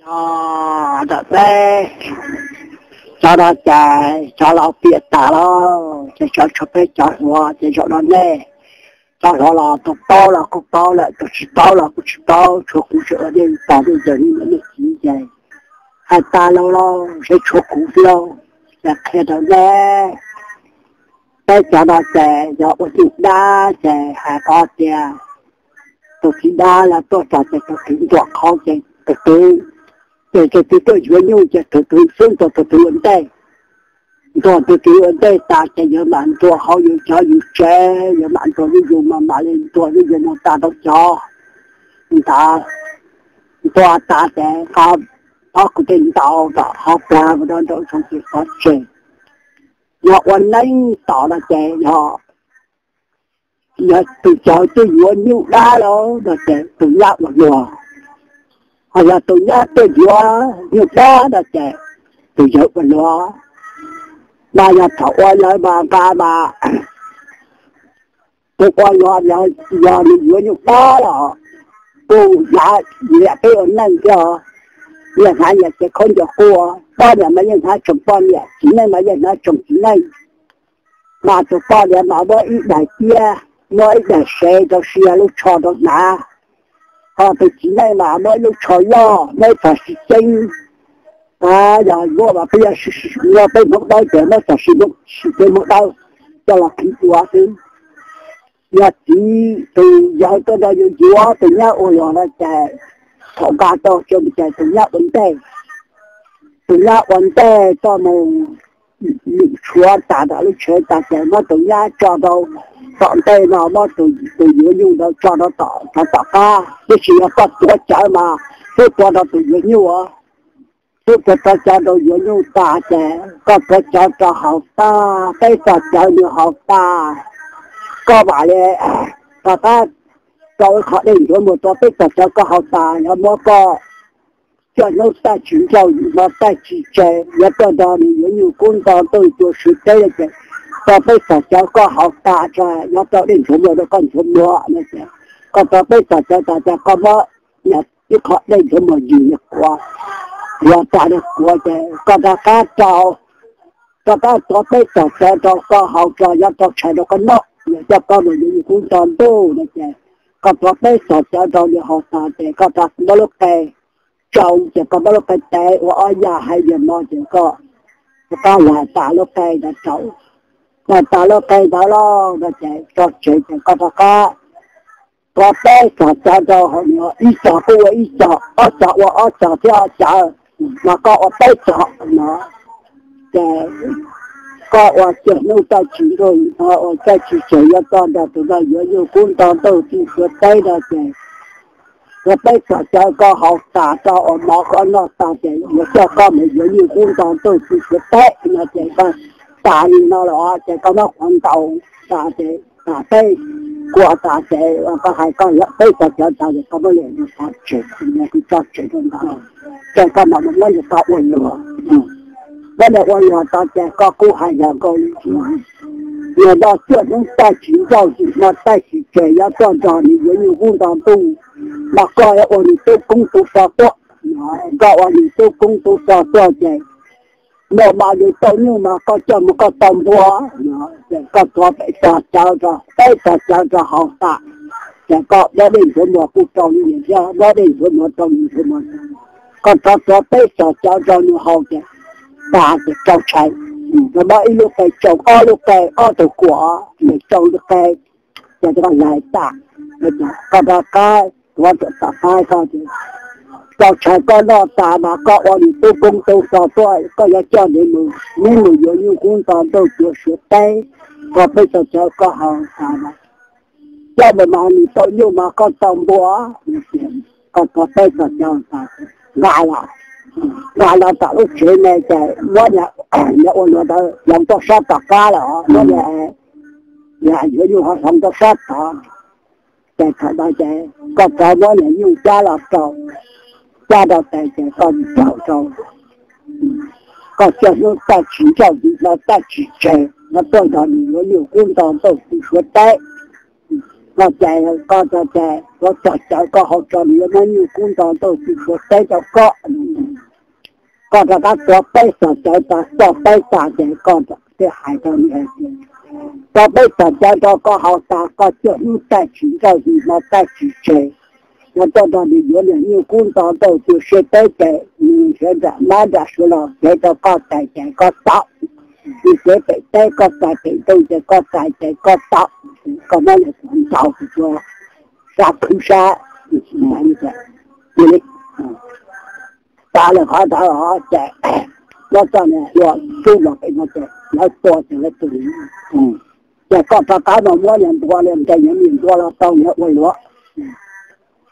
Cov nram teb, cov no ces cov laus piam tas lawm ces tshuav peb cov hluas ces zaum no nej. Cov hluas los tus paub los kuj paub lawm, tus tsis paub los kuj tsis paub, tshuav kuv tseem ua nej pog nej yawg nej niam nej txiv ces hais tas lawm lauj, seb tshuav kuv xwb lauj. Ces qhia rau nej, peb cov no ces yog ua tij dab ces hais qhov tias tus txiv dab los tuaj txog ces tus txiv ntuas qhov ces tus txiv, ces tus txiv tuaj yuav nyuj ces tus txiv xub ntuas tus txiv ua ntej. Ntuas tus txiv ua ntej tas ces yuav mam ntuas hauv yus cov yus tsev, yuav mam ntuas lub yus mas mam li ntuas lub yus mus tas rau cov ntawd. Ntuas tas ces qhov, qhov kuv tej ntaus tom qhov plag mus rau nraum zoov ces qhov tseg. Yog ua neeb tom no ces yog, yog tus cawv tuaj yuav nyuj dab los no ces tus nyab ua luag, ho yog tus nyab tuaj yuav nyuj dab no ces tus yawg ua luag. Mas yog thaum ua lawv mas nqa mas tus ua luag, yog nws yuav nyuj dab los kuj hnav liam peb ua neej thiab. Yeej hnav nyias cev khaub ncaws quaj, poj niam mas yeej hnav tsoom poj niam, txiv neej mas yeej hnav tsoom txiv neej. Mas tus poj niam mas muab ib daim tiab, muab ib daim sev rau sia lub tsho rau hnav, ho tus txiv neej mas muab ib lub tsho loj, muab ib txog siv ceeb. Yog muab mas peb yog, yog peb Hmoob Dawb ces muab txog siv ceeb Hmoob Dawb coj los khi ua xwb. Yog txiv tus yawg tuaj nrog yus yuav tus nyab ua luag no ces thaum nqa tau coj mus ces tus nyab ua ntej, tus nyab ua ntej txoj mus lwm tshuav tas nram lub tsev tas ces muab tus nyab tso rau tom ntej no, muab tus yuav nyuj ntawd tso rau tom, rau tom qab, tiam sis yog koj tuav cawv mas twb tuav rau tus yuav nyuj, twb tuav cawv rau yuav nyuj tas ces koj tuav cawv rau haus tas, peb txog cawv nws haus tas, koj mam li rov qab rau ib qho dej ntxuav muag rau peb txog cawv koj haus tas, yog muab koj coj hnub taj tsis nrauj, hmo taj tsis tseg, yuav tuaj nrog nws yuav nyuj kub nto ntuj cua suav teb no ces rau peb txog cawv koj haus tas tso, yuav rau dej ntxuav muag rau koj ntxuav muag no ces koj rau peb txog cawv tas ces koj muab ib qho dej ntxuav muag yws quav, quav tas li quav ces koj rov qab rau, rov qab tuav peb txog cawv rau koj haus tso, yuav rau tshais rau koj noj, yuav coj koj mus yuav nyuj kub nto ntuj no ces koj tuav peb txog cawv rau nws haus tas ces koj rov muab lub qe tsau ces koj muab lub qe tev ua ob yam hais tias no ces koj rov qab laig tas lub qe ntawd rau, laig tas lub qe ntawd lauj no ces tso tseg ces koj rov qab tuav peb txog cawv rau hauv no, ib txog kuj ua ib txog, ob txog ua ob txog thiab ob cawv, mas koj ua peb txog no ces koj ua cawv hnub taj tsis nrauj, ua taj tsis tseg, yuav tuaj nrog tus no yuav nyuj kub nto ntuj txwj suav teb no ces ua peb txog cawv koj haus tas rau, ua mov koj noj tas ces yuav coj koj mus yuav nyuj kub nto ntuj txwj suav teb no ces koj tas li no lawm ces koj muab quav ntaus tas ces tas peb kuav tas ces koj hais koj yuav peb txog cawv tas ces koj muab lem tso tseg, tso tseg rau ntawd, ces koj mam mus muab nws tau ua luag. Muab nws ua luag tas ces koj kuj hais yog nkaus li, yog noj cuaj hnub taj tsis nrauj, hmo taj tsis tseg, yuav tuaj nrog nws yuav nyuj kub nto ntuj, mas koj yuav ua nws tub koob tub so tuaj. Koj ua nws tub koob tub so tuaj ces muaj mas nws tau nyuj mas koj coj mus koj tau npua, ces koj tuav peb txog cawv rau, peb txog cawv rau haus tas, ces koj muab dej ntxuav muag kuj rau nws thiab, muab dej ntxuav muag rau nws ntxuav muag, koj rov tuav peb txog cawv rau nws haus ces tas ces rau tshais, muab ib lub qe tsau, ob lub qe, ob tug kuam, tsau lub qe, ces koj laig tas, koj rov qab tuav tom qab koj ces rau tshais koj noj tas mas koj ua nws tub koob tub so tuaj, koj yuav coj nws mus, neb mus yuav nyuj kub nto ntuj cua suav teb, koj peb txog cawv koj haus tas mas coj mus mas nws tau nyuj mas koj tau npua, koj tuav peb txog cawv tas nqa los, nqa los tom lub tsev ne ces muab niag ua luag ntawd hloov rau sab tom qab lawm, muab niag yuav nyuj ho hloov rau sab tod. Ces thaum ntawd ces koj rov muab niag nyuj cab los rau, cab rau tes ces koj zaum rau, koj coj hnub taj tsis nrauj, hmo taj tsis tseg, yuav tuaj nrog nws yuav nyuj kub nto ntuj txwj suav teb. Koj ces koj rau ces yuav txog cawv koj haus tso, nws yuav muab nyuj kub nto ntuj txwj suav teb rau koj. Koj rov qab tuav peb xyom cawv tas, coj peb tas ces koj thiaj hais rau nws hais tias, tuav peb xyom cawv rau koj haus tas, koj cuaj hnub taij tsis nrauj, yim hmo taij tsis tseg, yog tuaj nrog nws yuav niag nyuj kub nto ntuj tu siab teb ces nws nrhiav nram mab nram suav los cev rau koj tais ces koj tau, nws cev pem teb koj txais pem ntuj ces koj txais ces koj tau, koj muab niag tuav ntaus tus tua sab khwb sab. Li tas lawm qhov ntawd los ces muab txoj niag hlua rub los pem no ces lawv tua ces lawv tu. Ces koj rov qab los muab niag ntua, niag ntes niag ntua los tau niag ua luav.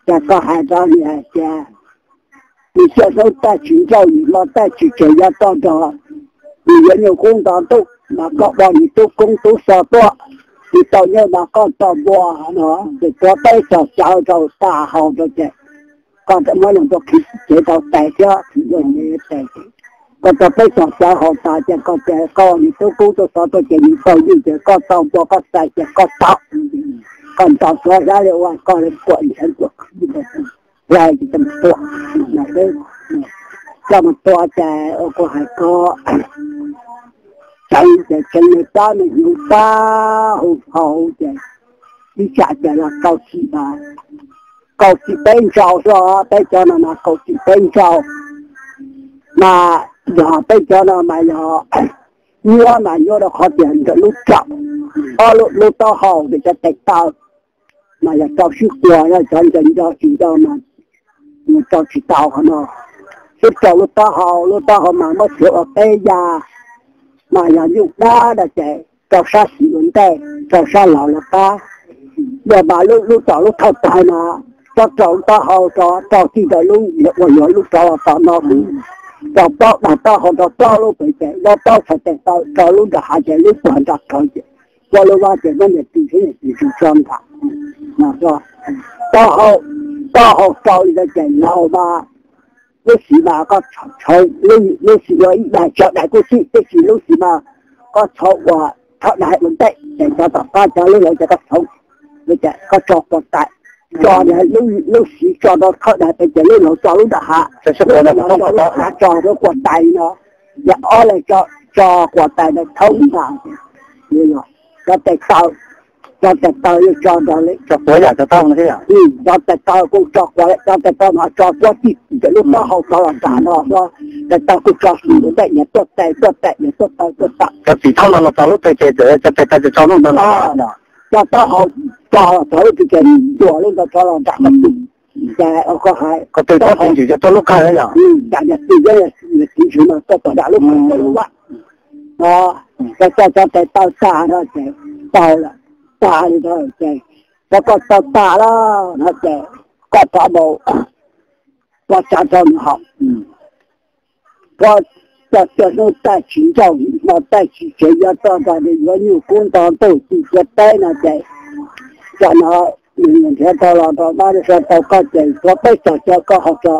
Ces koj hais rau nws hais tias, nws cuaj hnub taij tsis nrauj, yim hmo taij tsis tseg, yuav txog nrog nws yuav nyuj kub nto ntuj mas koj ua nws tub koob tub xo tuaj, nws tau nyuj mas koj tau npua no, ces tuav peb xyom cawv rau tas haus rau ces koj muab los ntua khiv cev rau tais thiab, ua tais ces koj tuav peb xyom cawv haus tas ces koj tias koj ua nws tub koob tub xo tuaj ces nws tau nyuj ces koj tau npua koj txais ces koj tau, koj ntaus xuav hlab li ua koj li kuam ntshav kuam khwb hlais ces coj mus tua. Coj mus tua ces ua kuv hais ko tseev ces tseev nws pab nws hnyuv pab hu hau ces ib tsam ces los kaum txim, kaum txim peb ntsau xwb, peb cov no mas kaum txim peb ntsau. Mas yog peb cov no mas yog nyuaj mas nyuaj rau qhov tias ntawm lub raum, ob lub taub hau ces cov tes taw mas yog rau sib quas, yog cov nco nco tsis nco mas rau tsis tau qhov no. Xwb rau lub taub hau, lub taub hau mas muab txiav ua peb yam, mas yog nyuj dab no ces rau sab xis ua ntej, rau sab laug lawv qab. Yog mas lub, lub tom lub thawj tawg mas rau, rau lub taub hau, rau, rau txij ntawm lub niag ua luav lub rov los tom no xwb, rau plaub dag taub hau rau plaub lub pem ces lub plaub txhais tes taw rau lub nram hav ces lub puag nram kawg ces ua lub vaj ces muab niag tw thiab niag tw tso nram. Taub hau, taub hau rau li ntawd ces laug mas lub xis mas koj txhoov, lub xis ua ib daim tso daim kuj xij, tab sis lub xis mas koj txhoov ua thawj daim ua ntej ces cov tom qab cov lub laug ces koj txhoov, koj tso quas tais, tso lub xis tso rau thawj daim pem ces lub laug tso lub nram hav, lub nram hav tso rau quas tais no, ces ob leeg tso quas tais ntawd thoob ntag. Cov tes taw, cov tes taw yuav tso rau li, cov tes taw kuj tso quas, cov tes taw no tso puab tij ntawm lub taub hau rov los nram no, tes taw kuj tso xis ua ntej, niag tuaj tes tuaj tes, niag tuaj taw tuaj taw. Cov txim thoob no los txog lub taw ces cov tes taw tso lub ntawd los, cov taub hau tso los txog lub taw ces tuam lub ntawd rov los nram ko tij. Ces ko hais ko tw txhob txwm ntsim cov tuaj lub qawg yom, cas niag tij thiab niag txiv ntxwv no tuaj tom nram lub qawg lub vaj. Cov, cov tes taw tag no ces tau lawm, tag li ntawd ces cov koj tau tag lawm no ces koj rov mus ua tsav rau nws haus. Koj coj cuaj hnub taij tsis nrauj, yim hmo taij tsis tseg, yuav txog nrog nws yuav nyuj kub nto ntuj txi xiav teb no ces, tam no nws nrhiav tau los rau mab rau suav tau koj ces tuav peb xyom cawv koj haus tso,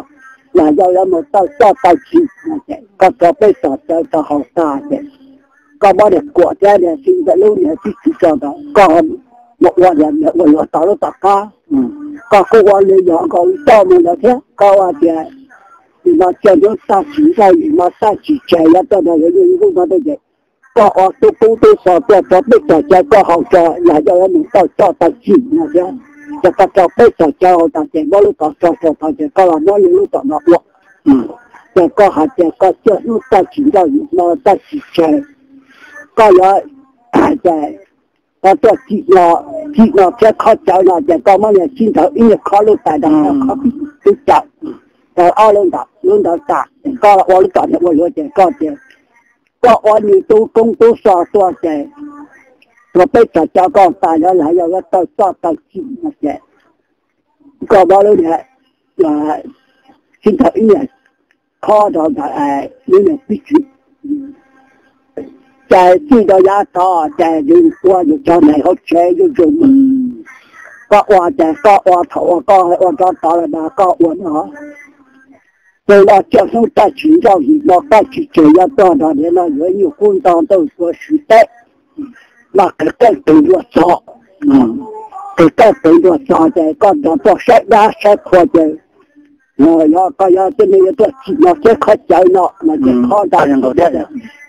lam yau yuav mus tau coj tau tsis no ces koj tuav peb xyom cawv rau haus tas ces koj muab niag kuam thiab niag xib ntawm lub niag tib txiv tso ntawd, koj mus ua niag ua luag tau lub tom qab. Koj kuj ua li yog nkaus li toj mus ntawd thiab, koj ua tias yim hmo cuaj hnub taij tsis nrauj, yim hmo taij tsis tseg, yuav txog nrog yuav nyuj kub nto ntuj ces koj ua tub koob tub xo tuaj tuav peb xyom cawv koj haus tso, lam yau yuav mus tau coj tau tsis no thiab. Ces koj rau peb xyom cawv haus tas ces muab lub tom tso tso tau ces koj los muab li lub tom no ua. Ces koj hais tias koj cuaj hnub taij tsis nrauj, yim hmo taij tsis tseg, koj yuav, ces koj tuaj txim no, txim no thiab khob cawv no ces koj muab niag sib nthawv ib niag khob lub tais ntawd, khob tib cawv, tau ob lub ntawd, lub ntawd tas ces koj ua lub tom niag ua luav ces koj tias koj ua nws tub koob tub xo tuaj ces tuav peb xyom cawv koj tas, yog lam yau yuav tau coj tau tsis no ces koj muab lub niag sib nthawv ib niag khob rau ntawd, lub niag tib txiv ces txij rau yav tod ces yus ua yus cov neeg hauv tsev zuj zus mus. Koj ua ces koj ua thaum uas koj ua rov tod lawm mas koj ua no. Ces los cuaj hnub taij tsis nrauj, yim hmo taij tsis tseg, yuav txog nrog niag no yuav nyuj kub nto ntuj tua siav teb, mas qis qeej qis nruas txog, qis qeej qis nruas txog ces koj nrog tuaj saib dab saib qhua ces Yog koj yog tej me yuav tuaj tsim no thiab khaub cawv no no ces khaub ntawd,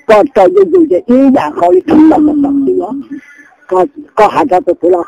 koj rau yus yus ces ib yam nkaus li koj tau tau tau xwb os. Koj hais rau tus kwv los